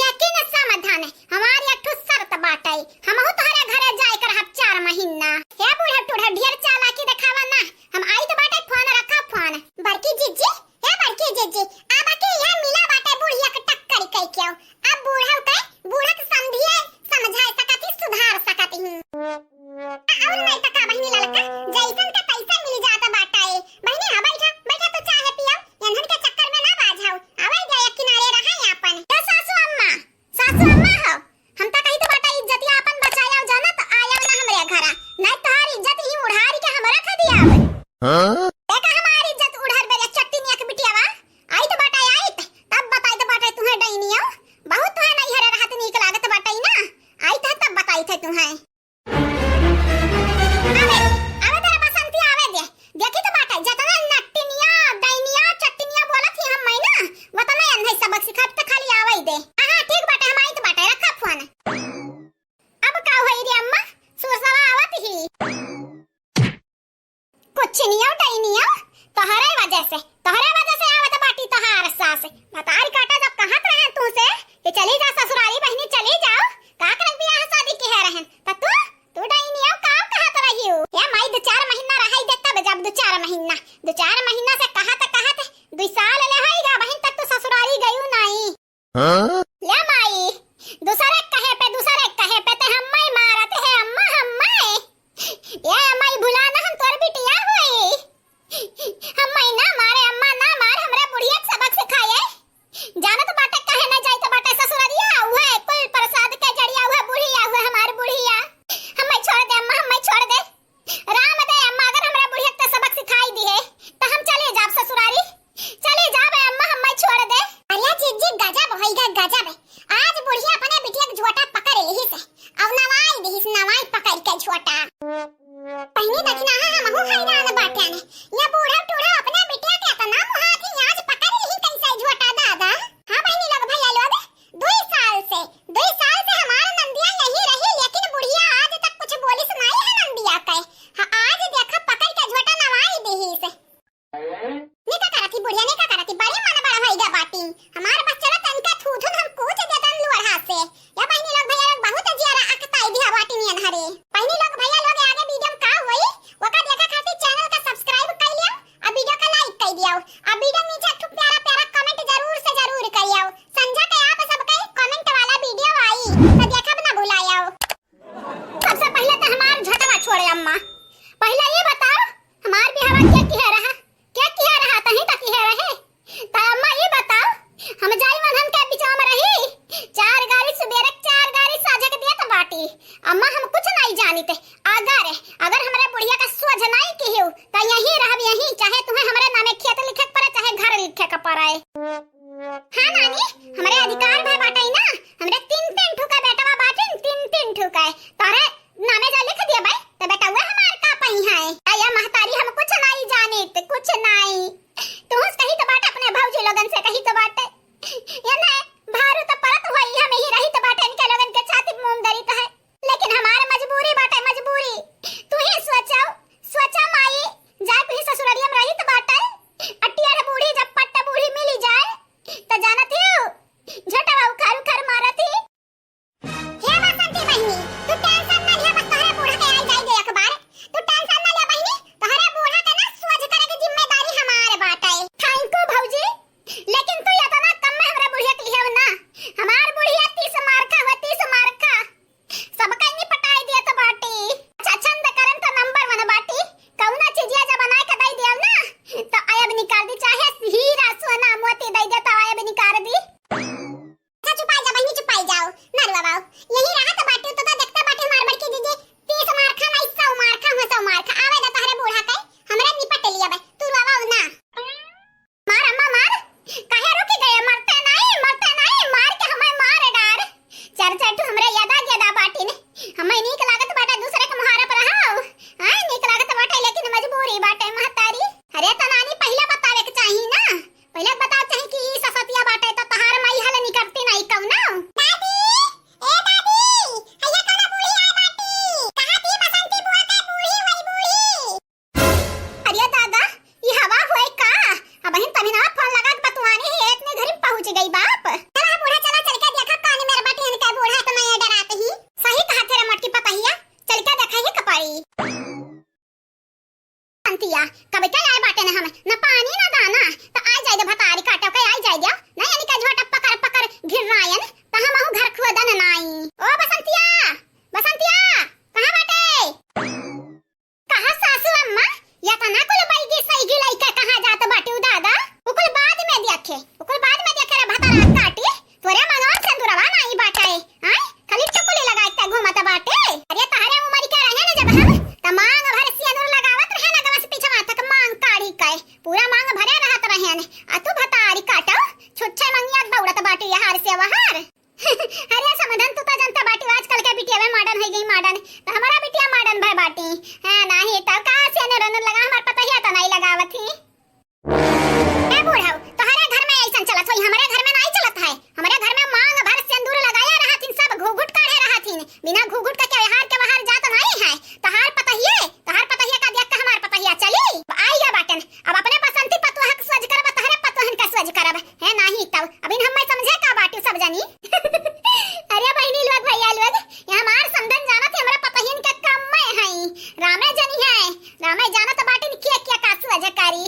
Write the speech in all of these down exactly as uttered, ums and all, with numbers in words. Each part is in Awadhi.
लेकिन समाधान है, हमार एक ठो शर्त बाटे, हमहू तोहरे घरे जाए के रहब चार महीना। हे बूढ़ा टूढ़ा, ढेर चालाकी देखावा ना, हम आइत बाटे, फोन रखा फोन। बड़की जिज्जी, हे बड़की जिज्जी, अब के यह मिला बाटे बुढ़िया के टक्कर कई के। अब बूढ़ा के, बूढ़ा के समझिए, समझाए सकत ही, सुधार सकत ही। और नहीं तो का बहिनी ललका, जैसन का तैसन मिल जात बाटे। बहिनी, हाँ, बैठा, बैठा, तू चाहे पियो, एन्हन के चक्कर में ना बाझाओ। आवे गए किनारे रहा आपन। ए सासू अम्मा, सासू अम्मा हो, हम तो कही तो बाटा इज्जतिया आपन बचाया, जाना तो आया ना हमरे घरा, नहीं तोहार इज्जत ही उड़ारी के हमरा खा दिया। हाँ? देखा हमारी इज्जत उड़ार बेरे चट्टी निया के बिटियावा, आई तो बाटा आई, तब बताई तो बाटा तुम्हें डैनियो, बहुत तुम्हें नहीं हरे रहत नीक लागत बाटा ना, आई तो तब बताई थे तुम्हें। आवे, आवे तेरा बसंती आवे दे। देखी तो बाटे, जतना नट्टिनिया, डैनिया, चट्टिनिया बोलत ही हम मैं ना, वतना अन्है सबक सिखात त खाली आवे दे। हाँ, हाँ, ठीक बाटे, हम आइत बाटे, रखा फोन। अब का होई रे अम्मा, सुरसवा आवत ही। कुछ नियो डैनियो, तोहरे वजह से, तोहरे वजह से आवत बाटी तोहार सास। बतार काटा जब कहत रहे तू से कि चली जा ससुरारी बहिनी, चली जाओ, का करत बियाह शादी किहे रहन, त तू, तू डैनियो का कहत रहियो? या माई, दो चार महीना रहाई दे तब जब दो चार महीना, दो चार महीना से कहत कहत दुई साल ले होई गा बहिन तक तू ससुरारी गयू नाई। हाँ? ले माई, दूसरे कहे पे, दूसरे कहे पे ते हम्मई मारत है अम्मा, हम्मई। ए अम्मई, भुला ना हम तोर बिटिया होई। हम्मई ना मारे अम्मा, ना मार, हमरे बुढ़िया के सबक सिखाए। जानत बाटे कहे ना जाइत बाटे ससुररिया, उहे कुल प्रसाद के जड़िया, उहे बुढ़िया, उहे हमार बुढ़िया। हम्मई छोड़ दे अम्मा, हम्मई छोड़ दे। राम दे अम्मा, अगर हमरा बुढ़िया के सबक सिखाई दिहे, त हम चले जाब ससुरारी, चले जाब अम्मा, हम्मई छोड़ दे। अरे जिज्जी, गजब होइगा, गजब। आज बुढ़िया अपने बिटिया के झोटा पकड़ लिहिस, अब नवाई दिहिस, नवाई पकड़ के झोटा। पहिनी दखिना हमहू हैरान बाटेन, या बूढ़ा टूढ़ा अपने बिटिया के इतना मुहाथी आज पकड़ लिही कैसे झोटा दादा। हाँ बहिनी लोग, भैया लोग, दुई साल से, दुई साल से हमार नंदिया यहीं रही, लेकिन बुढ़िया आज तक कुछ बोलिस नाई है नंदिया के। हाँ, आज देखा पकड़ के झोटा नवाई दिहिस। ने का करत ही बुढ़िया, ने का करत ही, बड़ी मन बड़ा भइगा बाटी। हमार बस चला तनिका थू थू हम कूच देतन लोढ़ा से। या बहिनी लोग भैया लोग बहुत जियारा अकताई दिहा बाटी नियन हरे। बहिनी लोग भैया लोग आगे वीडियो में का होई, ओका देखा खातिर चैनल का सब्सक्राइब कर लियो। आ वीडियो का लाइक कर दियो। आ वीडियो नीचे एक ठो प्यारा प्यारा कमेंट जरूर से जरूर करियो। संझा के आप सबके कमेंट वाला वीडियो आई, तो देखब ना भुलायो। सबसे पहले तो हमार झटवा छोड़े अम्मा। पहले ये बताओ, हमार बिहावा के किहे रहा? के किहे रहा? तहीं तो किहे रहे। तो अम्मा ये बताओ, हम जाई वनहन के बिचवा में रही, चार गारी सुबेरे, चार गारी साझे के देत बाटी। अम्मा हम कुछ नहीं जानित। अगर, अगर हमरे बुढ़िया का सोझ नहीं किहू, त यहीं रहब यहीं, चाहे तुम्हें हमरे नामे खेत लिखे के पड़े, चाहे आ तू भतारी काटो, छुच्छे मंगिया दौड़त बाटी यहार से वहार। अरे समधन, तू तो जनता बाटी, आजकल के बिटिया में modern होइ गई, modern। तो हमारा बिटिया modern भय बाटी। हाँ, नाही तो का सेनुर वेनुर लगा, हमार पतहिया तो नाही लगावत ही। ए बूढ़ऊ, तोहरे घर में ऐसन चलत होई, हमरे घर में नाही चलत है। हमरे घर में मांग भर सेंदूर लगाया रहत हिन, सब घूघूट काढ़े रहत हिन। बिना घूघूट का के व्यवहार के बाहर जात नाही है। तोहार पतहिए, तोहार पतहिया का देख के हमार पतहिया चली? आई गा बाटन, अब अपने बसंती पतोह के सोझ करब, तोहरे पतोहन के सोझ करब। है नाही तब, अबिन हम्मे समझे का बाटू सब जनी। अरे बहिनी लोग, भैया लोग, ये हमार समधन जानत है, हमरा पतहियन के कम में हई। रामे जनी है, रामे जानत बाटिन के के का सोझ करी।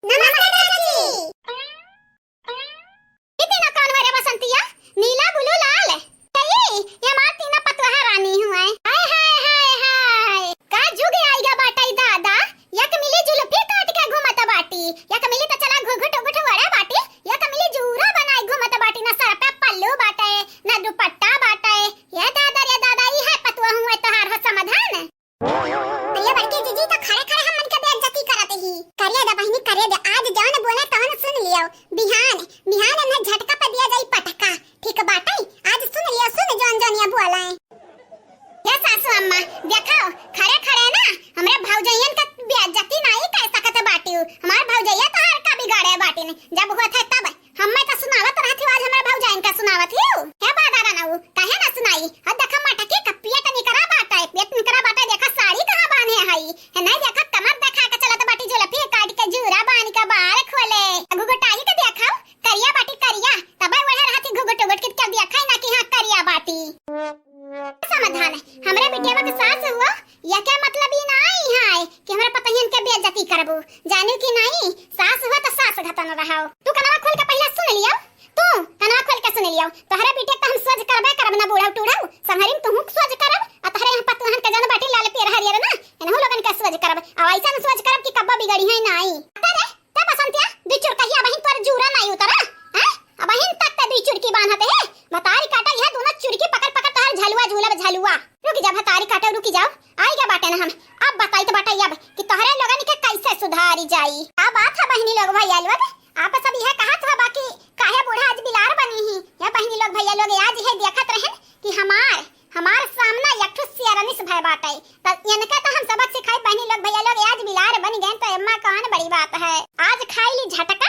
नमस्ते चाची। ई तीनों कौन हो रे बसंतिया? नीला, ब्लू, लाल। कई, ये हमार तीनों पतोह रानी हुए। हाय, हाय, हाय, हाय। का जुग आइगा बाटई दादा, एक मिली जुल्फी काट के घूमत बाटी, एक मिली त चला घुघुट उघुट वड़ा बाटी, एक मिली जूरा बनाई घूमत बाटी, ना सर पे पल्लू बाटे, ना दुपट्टा बाटे। ये दादा रे दादा, ई है पतोह हुए तोहार हो समधन? अरे बड़की जीजी तो खड़े खड़े हमन के बेइज्जती करत ही। करे दे बहिनी, करे दे, आज जौन बोले तौन सुन लियो। बिहान, बिहान इन्हें झटका पे दिया जाई पटका। ठीक बाटे, आज सुन लियो, सुन जौन जौन ये बोले। हे सासू अम्मा, देखो, खड़े खड़े ना हमरे भौजइयन का बेइज्जती नाई कर सकत बाटिउ। हमार भौजइया तोहार का बिगाड़े बाटिन, जब होत है तब। हम्मे का सुनावत रहत हो, आज हमरे भौजाइन का सुनावत हो। हे बादारा नाऊ, काहे ना सुनाई? हद देखा मटकी का पेट निकरा बाटे, पेट निकरा बाटे, देखा साड़ी कहाँ बांधे हई। हे नहीं देखा कमर देखा के चलत बाटी, जुलफी काट के जूरा बांध के बाल खोले। अगु गोटाई के देखा, करिया बाटी करिया, तबे ओढ़े रहत ही घुघुट उघुट के, देखा ही ना कि हाँ करिया बाटी। समधन, हमरे बिटिया के सास हुआ, या के मतलब ई नाई है कि हमरा पतहियन के बेइज्जती करबू। जानू कि नाई, सास हुआ तो सास घतन रहो। तू कनवा खोल के पहले सुन लियो, तू कनवा खोल के सुन लियो। तोहरे बिटिया के हम सोझ करबे करब ना, बूढ़ऊ टूढ़ऊ, संहरी में तुहूँ सोझ करब, आ तोहरे यहाँ पतोहन के जन बाटी लाल पियर हरियर ना, इनहू लोगन के सोझ करब। आ ऐसन सोझ करब कि कब्बो बिगड़ी है नाई। अरे, ते बसंतिया, दुई चुरकहिया अबहिन तोर जूरा नाई उतरा, हैं? अबहिन तक ते दुई चुरकी बांधत है। भतारी काटा, यह दोनों चुरकी पकड़ पकड़ तोहर झलुआ झूलब झलुआ। रुकी जा भतारी काटा, रुकी जाओ, आई गा बाटे ना हम। अब बताई तो बाटे अब कि तोहरे लोगन के कैसे सुधारी जाई। का बात है बहिनी लोग भैया लोग, आप सब यह कहत हो बाकी काहे बूढ़ा आज बिलार बनी ही? या बहिनी लोग भैया लोग आज यह देखत रहन कि हमार हमार सामना एक ठो शेरनिस भय बाटे, त इनके त हम सबक सिखाई बहिनी लोग भैया लोग, आज बिलार बन गए त एम्मा कौन बड़ी बात है। आज खाई ली झटका।